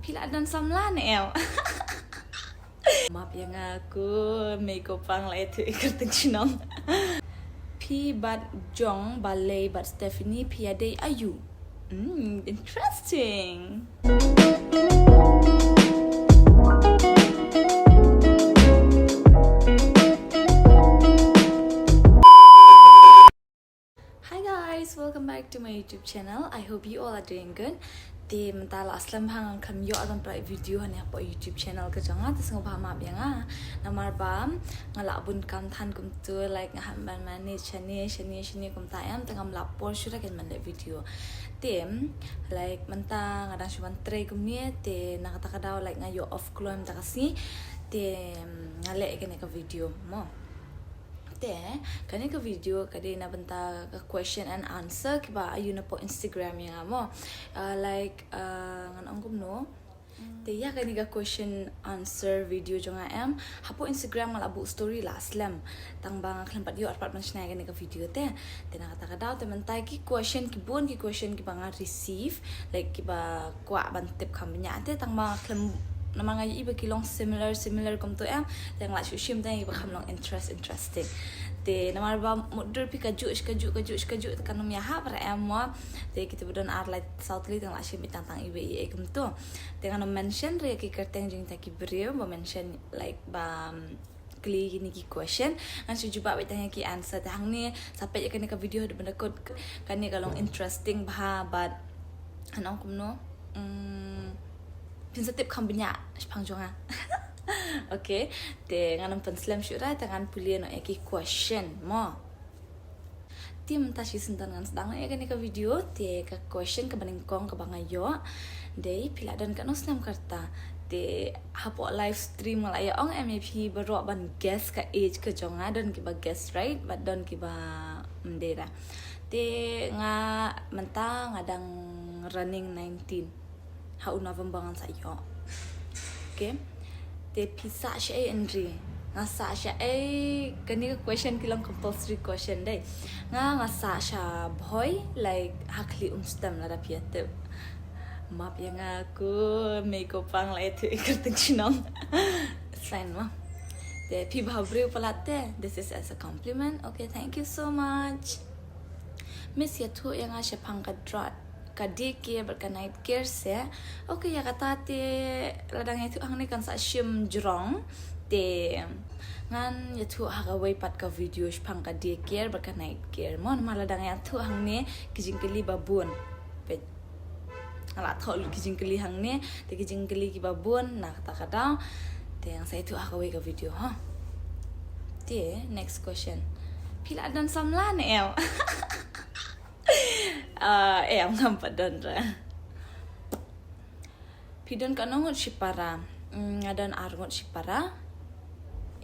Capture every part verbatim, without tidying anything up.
Phi la don samla ne em? Map ïa nga ko mei ko pang la itu i kyrteng shnong. Phi bad Jong Balei bad Stephanie phi ïadei ayu? Hmm, interesting. Hi guys, welcome back to my YouTube channel. I hope you all are doing good. Te mynta la slem bha ngan khlem ïoh ban pynlait video hangne hapoh YouTube channel ka jong nga, te sngewbha map ïa nga. Namar ba nga la bun kam than kumtu, like, nga hap ban manage shane shane shane kumta em, te ngam la por shuh ban lait video. Te, like, mynta nga dang shu ban trei kumne, te na kata ka daw, like, nga ïoh off kloi mynta ka sngi. Te nga leh kane ka video mo. Te kane ka video ka dei na bynta ka question and answer kiba aiu napoh Instagram ïa nga mo. Uh, like, uh, ngan ong kumno. Te ïa kane ka question answer video jong nga em, hapoh Instagram nga la buh story la slem. Tang ba nga khlem pat ïoh arpad ban shna ïa kane ka video te. Te na kata ka daw te mynta ki question ki bun ki question kiba nga receive, like, kiba kwah ban tip kham bniah te, tang ba nga khlem, namar nga ïohi ba ki long similar similar kumtu em, te nga la shu shim te kiba kham long interest interesting. Te namar ba mutdur phi kajuh shi kajuh kajuh shi kajuh te kan ym ïahap re em mo. Te kita ba don ar lai saw tylli te nga la shim i tang tang iwei i ei kumtu. Te ngan ym mention re ki kyrteng jong kita ki briew ba mention, like, ba, um, kylli kine ki question. Ngan shu jubab beit tang ïa ki answer. Te hangne sa peit ïa kane ka video haduh ban da kut, kane ka long interesting bha bad ngan ong kumno, mm, phin sa tip kham bniah shaphang jong nga. Okay, te ngan ym pynslem shuh re, te ngan pule noh ïa ki question mo. Te mynta shisien ngan sdang ïa kane ka video, te ka question kaba nyngkong kaba nga ïoh dei, phi la don katno snem ka rta? Te hapoh live stream nga la ïa ong em ïa phi baroh ban guess ka age ka jong nga, don kiba guess right bad don kiba ym dei re. Te nga mynta nga dang running nineteen. Ha u November ngan sa ïoh. Okay. Te phi sah shaei Henry? Nga sah shaei, kane ka question ki long compulsory question dei. Nga, nga sah sha Bhoi, like, ha Khlieh Umstem lada phi ïa tip. Map ïa nga ko mei ko pang la ïa tip i kyrteng shnong. Sign mo. Te phi bha briew palat te. This is as a compliment. Okay, thank you so much. Miss, ïathuh ïa nga shaphang ka drot, ka day care bad ka night care se. Okay, ïa kata te lada ngan ïathuh hangne kan sa shim jrong. Te ngan ïathuh ha kawei pat ka video shaphang ka day care bad ka night care mo, namar lada ngan ïathuh hangne ki jingkylli ba bun. Peit, nga la thoh lut ki jingkylli hangne, te ki jingkylli kiba bun na kata ka daw. Te ngan sa ïathuh ha kawei ka video ha. Te next question. Phi la don samla ne em? Ah, eh, ngam pat don re. Phi don katno ngut shipara? Mm, nga don ar ngut shipara.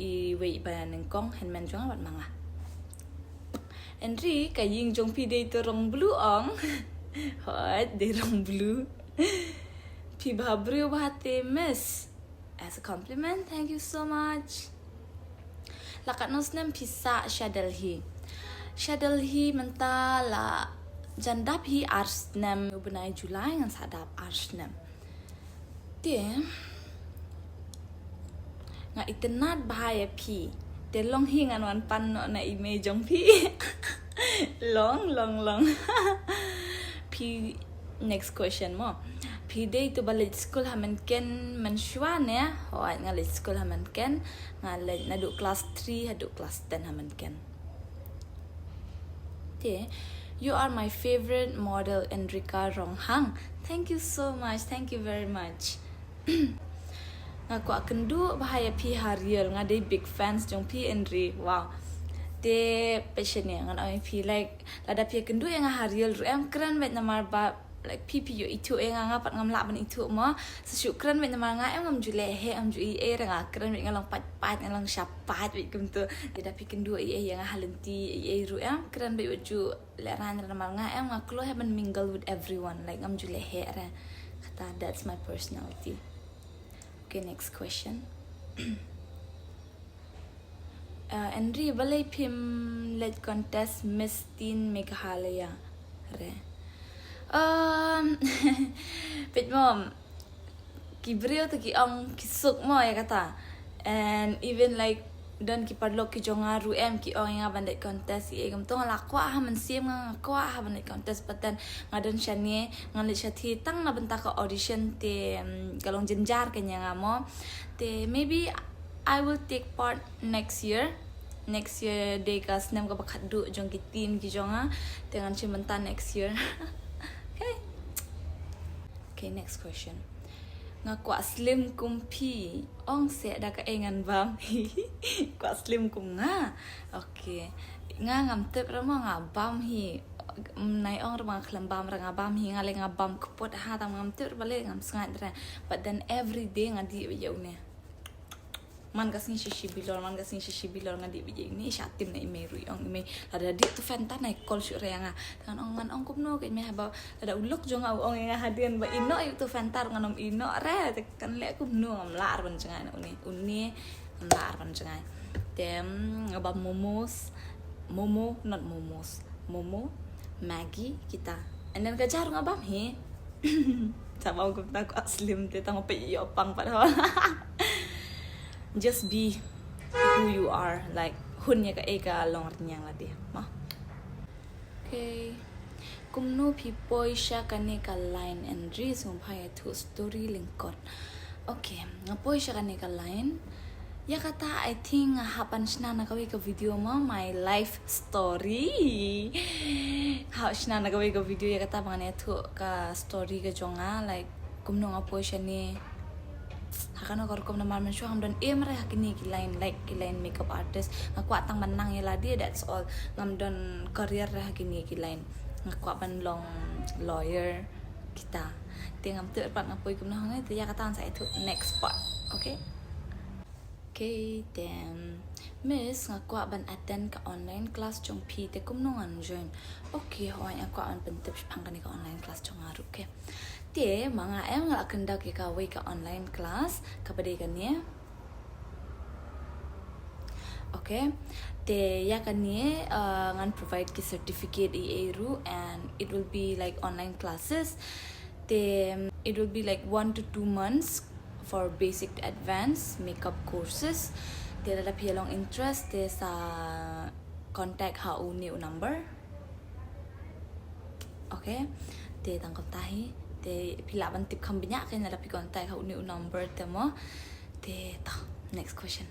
Iwei iba nyngkong, hynmen jong nga bad ma nga. Henry, ka ïing jong phi dei to rong blue ong? Hooid, dei rong blue. Phi bha briew bha te miss. As a compliment, thank you so much. La katno snem phi sah sha Delhi? Sha Delhi mynta la jan dap hi ar snem, u bnai July ngan sa dap ar snem. Te nga itynnad bha ïa phi. Te long hi ngan wan pan noh na i mei jong phi. Long, long, long. Phi, next question mo. Phi dei to ba leit skul ha Mynken mynshuwa ne? Hooid, nga leit skul ha Mynken. Nga leit naduh class three haduh class ten ha Mynken. Te, you are my favorite model, Enrika Ronghang. Thank you so much. Thank you very much. Nga kwah kynduh bha ïa phi ha reel, nga dei big fans jong phi Henry. Wow. Te peit shane ngan ong ïa phi, like, lada phi kynduh ïa nga ha reel ruh em, kren beit namar ba, like, phi phi ïoh ithuh ïa nga, nga pat ngam lah ban ithuh mo. Sa shu kren beit namar nga em ngam ju leh heh, ngam ju ei ei re, nga kren beit nga long pait pait, nga long sha pait beit kumtu. Lada phi kynduh ei ei ïa nga ha lynti ei ei ruh em, kren beit wat ju lehrain re namar nga em nga kloi heh ban mingle with everyone, like, ngam ju leh heh re. Kata, that's my personality. Okay, next question. Uh, Henry, balei phim leit contest Miss Teen Meghalaya re? Um, peit mo, ki briew te ki ong ki suk mo ïa kata. And even like don ki paralok ki jong nga ruh em ki ong ïa nga ban leit contest ïa ei, kumto nga la kwah ha mynsiem nga, nga kwah ha ban leit contest, but then nga don shane, nga leit shathie tang na bynta ka audition te, mm, ka long jynjar ka ïa nga mo. Te maybe I will take part next year. Next year dei ka snem kaba khatduh jong ki team ki jong nga. Te ngan shim bynta next year. Okay. Okay, next question. Nga kwah slim kum phi. Ong seh da kaei ngan bam. Kwah slim kum nga. Okay. Nga ngam tip re mo nga bam hi. Nai ong re mo nga khlem bam re nga bam hi, nga leh nga bam kput ha, tang ngam tip re balei, ngam sngaid re. But then every day nga dih beit ïa une. Man ka sngi shi shi bilor, man ka sngi shi shi bilor nga dih beit ïa une, sha tim na i mei ruh i ong i mei, lada dih uto u Fanta nai call shuh re ïa nga. Te ngan ong, ngan ong kumno ka i mei haba lada u lok jong nga u ong ïa nga hadien ba ïehnoh ïa uto u Fanta ruh ngan ym ïehnoh re, te kan leh kumno, ngam lah re ban jngai na une, une ngam lah re ban jngai. Te, mm, nga bam momos, momo, not momos, momo, Maggi, kita. And then ka ja ruh nga bam hi. Sa bam kumta kwah slim te tang peit ïoh pang pat ho. Just be who you are, like, hun ïa kaei ka long rynïeng lade. Ma. Okay. Kumno phi poi sha kane ka line, Andri, sngewbha ïathuh story lyngkot. Okay, nga poi sha kane ka line. Ïa kata I think nga hap ban shna na kawei ka video mo, my life story. Hap shna na kawei ka video ïa kata ba ngan ïathuh ka story ka jong nga, like, kumno nga poi shane. Ha kano ka rukom namar mynshuwa ngam don aim re ha kine ki line, like, ki line makeup artist. Nga kwah tang ban nang ïa lade, that's all. Ngam don career re ha kine ki line. Nga kwah ban long lawyer kita. Te ngam tip pat nga poi kumno hangne, te ïa kata ngan sa ïathuh next part. Okay? Okay, te, Miss, nga kwah ban attend ka online class jong phi, te kumno ngan join? Okay, hooid, nga kwah ban pyntip shaphang kane ka online class jong nga ruh, okay. Te ma nga em nga la conduct ïa kawei ka online class, kaba dei kane. Okay. Te ïa kane, uh, ngan provide ki certificate ei ei ruh, and it will be like online classes. Te it will be like one to two months for basic to advanced makeup courses. Te lada phi long interest te sa contact ha une u number. Okay. Te tang kumta hi. Te phi lah ban tip kham bniah kein lada phi contact ha une u number te mo. Te to, next question.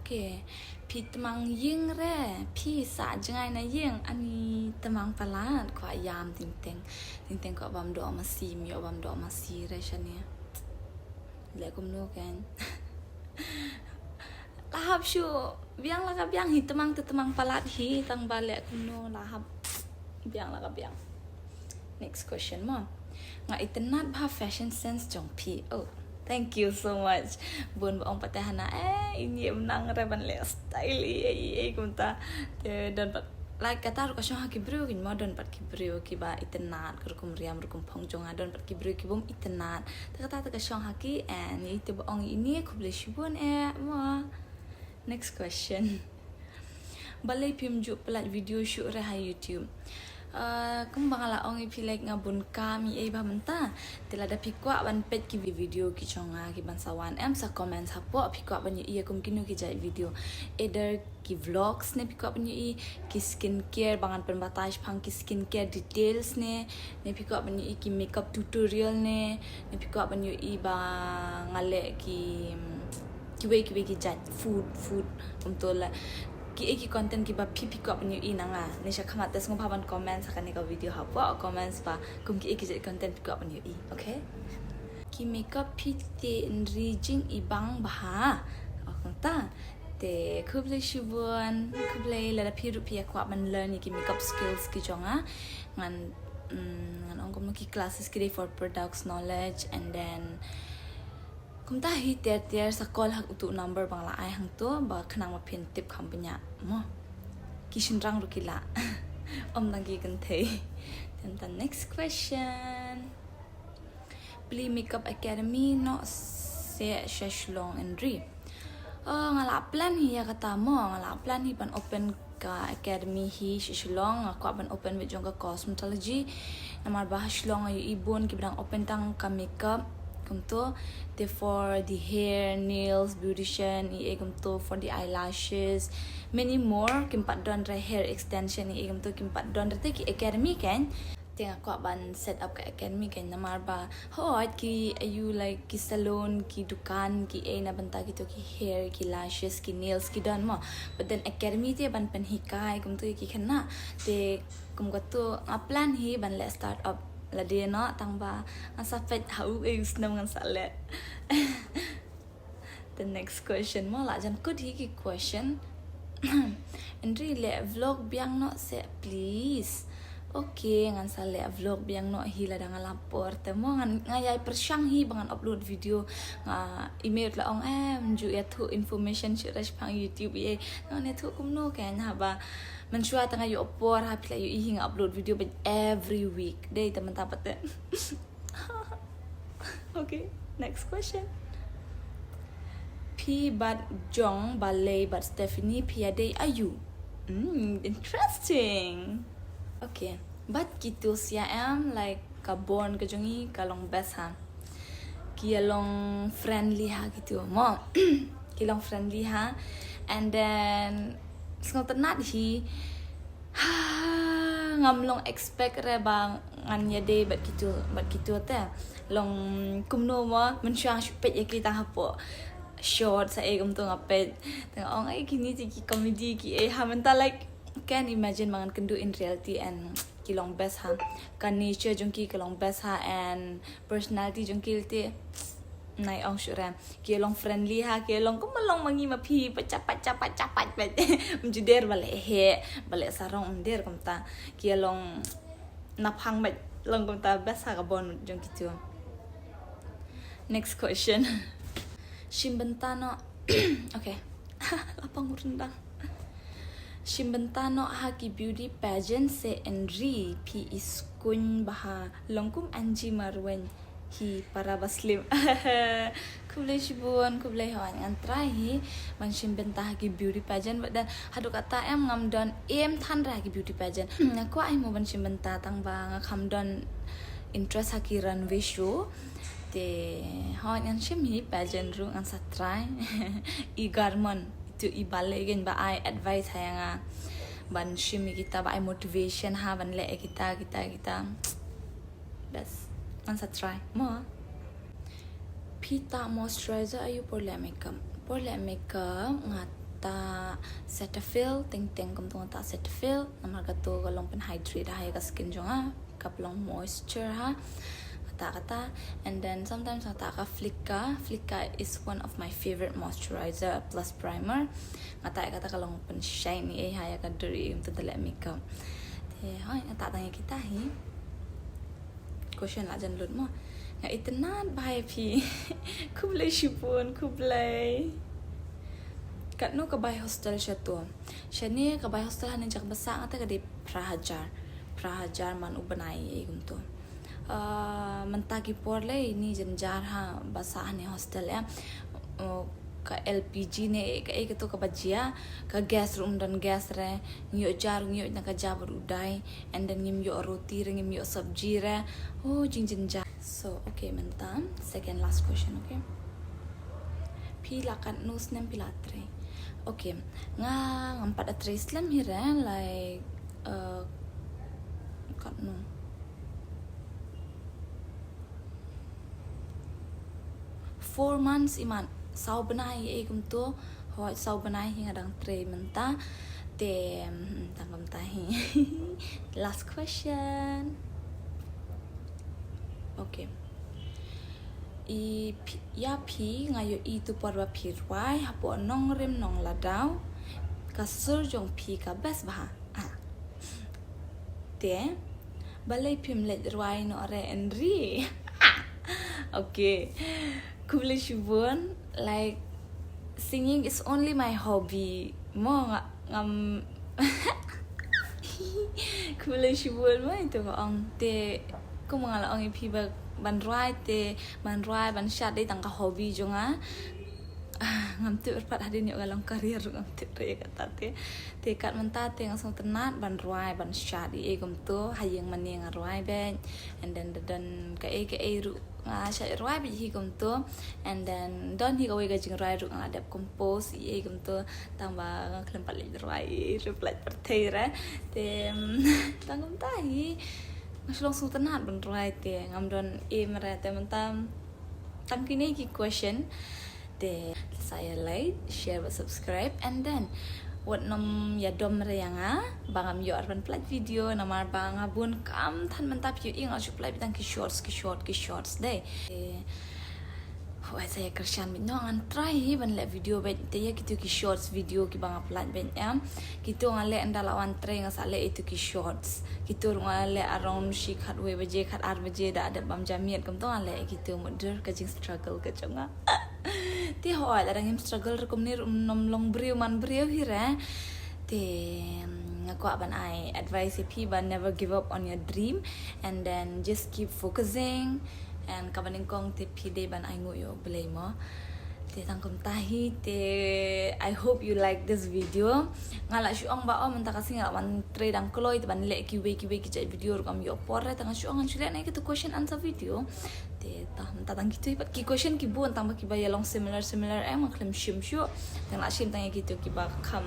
Okay. Phi tmang ïing re, phi sah jngai na ïing, ani tmang palat, kwah ïam teng teng. Teng teng kwah bam doh masi, ym ïoh bam doh masi re shane. Leh kumno kein. La hap shuh, biang la ka biang hi, tmang te tmang palat hi, tang ba leh kumno la hap. Biang la ka biang. Next question mo. Nga itynnad bha fashion sense jong phi. Oh, thank you so much. Bun ba ong pat te hana, eh, ini em nang re ban leh style ei ei ei kumta. Te don pat, like, kata ruh ka shong ha ki briew kein mo, don pat ki briew kiba itynnad ka rukom riam rukom phong jong nga, don pat ki briew ki bym itynnad. Te kata te ka shong ha ki, and ïa ite ba ong ini khublei shibun eh mo. Next question. Balei phim ju upload video shuh re ha YouTube? Uh, kumba nga la ong ïa phi, like, nga bun kam ei ei bha mynta. Te lada phi kwah ban peit ki video ki jong nga ki ban sa wan em, sa comment hapoh, phi kwah ban ïohi ïa kum kino ki jait video. Either ki vlogs ne phi kwah ban ïohi, ki skincare ba ngan pynbatai shaphang ki skincare details ne, ne phi kwah ban ïohi ki makeup tutorial ne, ne phi kwah ban ïohi ba nga leh ki, kiwei kiwei ki jait food, food, kumto la. Kiei ki content kiba phi phi kwah ban ïohi na nga. Ne sha khmat te sngewbha ban comment ha kane ka video hapoh, comments ba kum kiei ki jait content phi kwah ban ïohi, okay? Ki makeup phi te nri jingibang bha. Oh, kumta. Te khublei shibun, khublei lada phi ruh phi ïa kwah ban learn ïa ki makeup skills ki jong nga. Ngan, mm, ngan ong kumno, ki classes ki dei for products knowledge, and then kumta hi ter ter sa call ha uto u number ba nga la ai hangto ba khnang ba phin tip kham bniah mo. Ki shynrang ruh ki lah. Ym tang ki kynthei. Te mynta next question. Plie makeup academy noh seh sha Shillong, Andri. Oh, nga la plan hi ïa kata mo, nga la plan hi ban open ka academy hi sha Shillong, nga kwah ban open beit jong ka cosmetology. Namar ba ha Shillong nga ïohi bun kiba dang open tang ka makeup. Kumto, te for the hair, nails, beautician, i e kumto for the eyelashes, many more, kim pat don re hair extension, i e kumto kim pat don re te ki academy kan. Te nga kwah ban set up ka academy kan namar ba hooid ki ayu like ki salon, ki dukan, ki e na bynta kito ki hair, ki lashes, ki nails ki don mo. But then academy te ban pynhikai kumto ki khynnah. Te kum kato nga plan hi ban leh start up lade noh tang ba nga sa peit ha u e u snem ngan sa leh. The next question mo, la jan kut hi ki question. Indri leh vlog biang noh se please. Okay, ngan sa leh vlog biang noh hi lada nga la por te mo, ngan nga ïai pyrshang hi ba ngan upload video. Nga email la ong em ju ïathuh information shu rush pang YouTube ïa. Ngan ïathuh kumno kan haba mynshuwa te nga ïoh por ha phi la ïohi nga upload video ba every week. Dei te mynta pat te. Okay, next question. Phi bad Jong Balei bad Stephanie phi ïadei ayu? Hmm, interesting. Okay, bad kitu sia em like ka bond ka jong i ka long best ha. Ki long friendly ha kitu mo. Ki long friendly ha. And then sngewtynnat hi. Ngam long expect re ba ngan ïadei bad kitu bad kitu te. Long kumno mo mynshuwa shu peit ïa ki tang hapoh short sa e kumto nga peit. Tang ong ai kini ti ki comedy ki e ha mynta like can imagine ba ngan kynduh in reality and ki long best ha. Ka nature jong ki ka long best ha and personality jong ki te. Nai ong shuh re ki long friendly ha ki long kum long mangi ma phi pacha pacha pacha pacha. Mjuder bale he bale sarong mder kumta ki long naphang ba long kumta best ha ka bond jong kitu. Next question. Shim bynta noh. Okay. Lapang rendang. Shim bynta noh ha ki beauty pageant se Indri phi i skun bha long kum Angie Marwein hi para ba slim. Khublei shibun, khublei hoi ngan try hi ban shim bynta ha ki beauty pageant but then haduh kata em ngam don em than ra ha ki beauty pageant. Nga kwah hi mo ban shim bynta tang ba nga kham don interest ha ki runway show. Te hoi ngan shim hi pageant ruh ngan sa try. I garmon itu i bale gen ba ai advice ha nga ban shim kita ba ai motivation ha ban leh kita kita kita. Best ngan sa try mo. Phi ta moisturizer ayu por leh makeup? Por leh makeup nga ta Cetaphil teng teng kumtu nga ta Cetaphil namar kato ka long pynhydrate ha ïa ka skin jong nga. Ka long moisture ha. Kata kata. And then sometimes kata ka Flicka. Flicka is one of my favorite moisturizer plus primer. Kata kata ka long pynshine eh ha ïa ka duri um tu leh makeup. Te hoi kata tang ïa kita hi. Question la jan lut mo. Nga itynnad bha ïa phi. Khublei shibun, khublei. Katno ka bai hostel shato? Shane ka bai hostel hane jak basa nga te ka dei phra hajar. Phra hajar man u bnai ei kumto. Mynta ki por lei ni jynjar ha basa hane hostel em. Ka L P G ne ka ei kato ka bajia ka gas ruh um don gas re. Ngi ïoh jar ngi ïoh na ka ja bad u dai. And then ngim ïoh roti re ngim ïoh sabji re. Oh jingjynjar. So okay mynta second last question okay. Phi la katno snem phi la trei? Okay, nga ngam pat da trei slem hi re, like uh, katno four months imat saw bnai ei kumto. Hoi saw bnai hi nga dang trei mynta. Te tang kumta hi. Last question. Okay. I ïa phi nga ïohi tu por ba phi rwai hapoh Nongrim Nongladaw. Ka sur jong phi ka best bha. Te balei phim leit rwai noh re Indri? Okay. Khublei shibun, like singing is only my hobby. Mo nga ngam khublei shibun mo itu ka ong te kum nga la ong ïa phi ba ban rwai te ban rwai ban shad dei tang ka hobby jong nga. Ngam tip pat hadien ïoh ka long career ngam tip re kata te. Te kat mynta te nga sngewtynnat ban rwai ban shad ei kumto ha ïing mane nga rwai bad and then da don ka ei ka ei ruh Nga shait rwai beit hi kumto, and then don hi kawei ka jingrwai ruh nga la dep compose hi kumto, tang ba nga khlem pat leit rwai, ruh pat leit pyrthei re. Te tang kumta hi, nga shu long sngewtynnat ban rwai te ngam don aim re, te mynta tang kine ki question. Te sa ïa like, share bad subscribe, and then wat nym ïa dom re ïa nga ba ngam ïoh ar ban pynlait video namar ba nga bun kam than mynta phi ïohi nga shu pynlait tang ki shorts, ki short, ki shorts dei. Te hooid sa ïa kyrshan beit noh, ngan try hi ban leh video beit te ïa kito ki shorts video kiba nga pynlait beit em. Kito nga leh ynda la wan trei nga sa leh ito ki shorts. Kito ruh nga leh around shi khatwei baje, khat ar baje da dep bam ja miet kumto nga leh kito, mutdur ka jing struggle ka jong nga. Te hooid lada ngim struggle ruh kumne ruh ym long briew man briew hi re. Te nga kwah ban ai advice ïa phi ba never give up on your dream, and then just keep focusing, and kaba nyngkong te phi dei ban ai nguh ïa U Blei mo. Te tang kumta hi te, I hope you like this video. Nga la shu ong ba oh mynta ka sngi nga la wan trei dang kloi te ban leh kiwei kiwei ki jait video ruh kam ïoh por re, te nga shu ong ngan shu leh na kito question answer video. Te tang mynta tang kito hi pat ki question ki bun tang ba kiba ïa long similar similar em, nga khlem shim shuh. Te nga la shim tang ïa kito kiba kham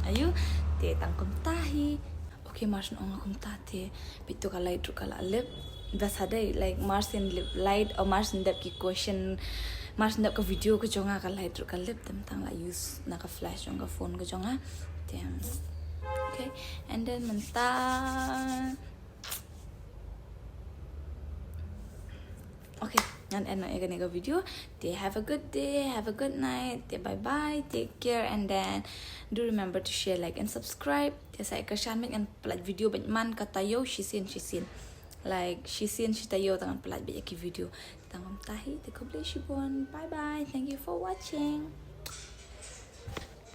ayu. Te tang kumta hi. Okay, mar shu ong kumta te bit to ka light ruh ka la lip. Bas hadai like mar syn lip light o mar syn dep ki question, mar syn dep ka video ka jong nga ka light ruh ka lip, te tang la use na ka flash jong ka phone ka jong nga. Te okay, and then mynta okay, ngan end ïa kane ka video. Te have a good day, have a good night. Te bye bye, take care, and then do remember to share, like, and subscribe. Te sa ïa kyrshan beit ngan pynlait video beit man ka taïew shisien shisien. Like shisien shi taïew te ngan pynlait beit ïa ki video. Tang kumta hi te khublei shibun. Bye bye. Thank you for watching.